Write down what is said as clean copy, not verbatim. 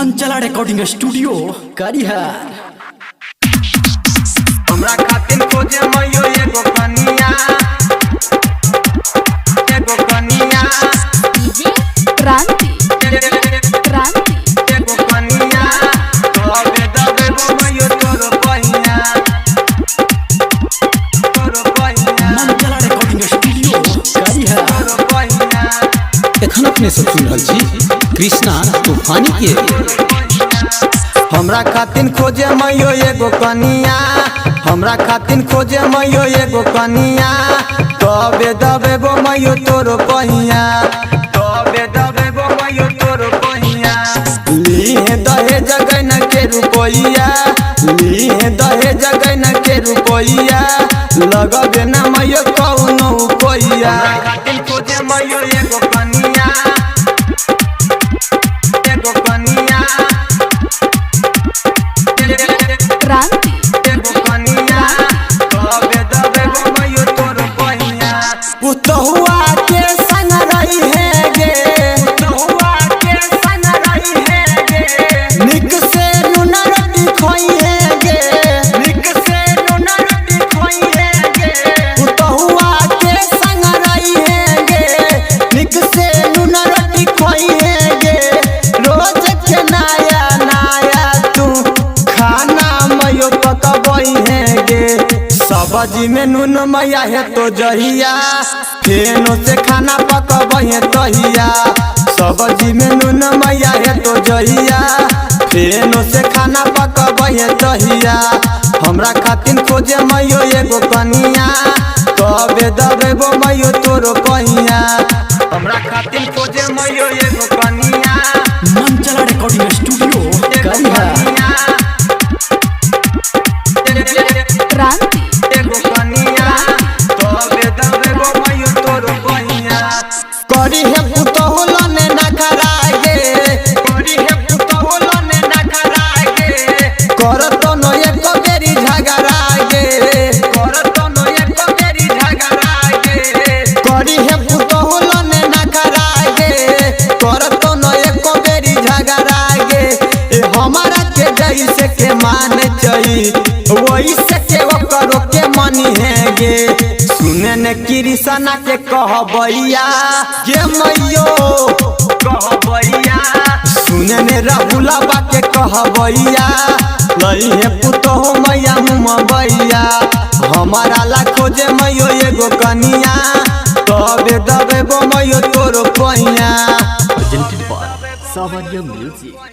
मनचला recording studio करिहार। हमरा खातिर खोजे मइयो एगो कनिया, एगो कनिया। डीजे क्रांति, क्रांति, एगो कनिया। तबे दबेबो मइयो तोरो पहिया, तोरो पहिया, मनचला रिकॉर्डिंग स्टूडियो करिहार। तोरो पहिया। एखन अपने सब सुन रहल छी कृष्णा तूफानी के। हमरा खातिर खोजे मइयो एगो कनिया, हमरा खातिर खोजे मइयो एगो कनिया। तबे दबेबो मइयो तोरो पहिया, तबे दबेबो मइयो तोरो पहिया। लीहे दहेज गैन के रुपैया, लीहे दहेज गैन के रुपैया। लगबे न मइयो कौनो रुपैया। खातिर खोजे मइयो एगो कनिया, एगो कनिया, क्रांति, एगो कनिया। तबे दबेबो मइयो तोरो पहिया। पुतहुआ के संग रही है गे, पुतहुआ के संग रही है गे। निक से नून रोटी खोई है गे, निक से नून रोटी खोई है गे। पुतहुआ के संग रही है गे, निक से नून रोटी खोई है गे। रोज के नया नया तू खाना मयो पकबई है गे। सब्जी में नून मैया है तो जहिया, फेनो से खाना पकबई है तहिया। सब्जी में नून मैया है तो जहिया, फेनो से खाना पकबई है तहिया। हमरा खातिर खोजे मइयो एगो कनिया, तबे दबेबो मइयो तोरो पहिया। हमरा खातिर खोजे मइयो एगो कनिया, मनचला रिकॉर्डिंग स्टूडियो एगो करिहार। कनिया, क्रांति, एगो कनिया। तबे दबेबो मइयो तोरो पहिया। करी हे पुतहु लने नखरा गे, करी हे पुतहु लने नखरा गे। करत न एक बेरी झगड़ा गे, करत न एक बेरी झगड़ा गे। करी हे पुतहु लने नखरा गे, करत न एक बेरी झगड़ा गे। ए हमारा के जैसे के मान चई, वैसे के ओकरो के मनी है गे। सुने ने कृष्णा के कहबैया गे मैयो कहबैया। सुने ने राहुलबा के कहबैया, लई हे पुतहु मैया मुमबैया। हमारा ला खोजे मैयो एगो कनिया, तबे दबेबो मैयो तोरो पहिया। Presented by Sawariya music.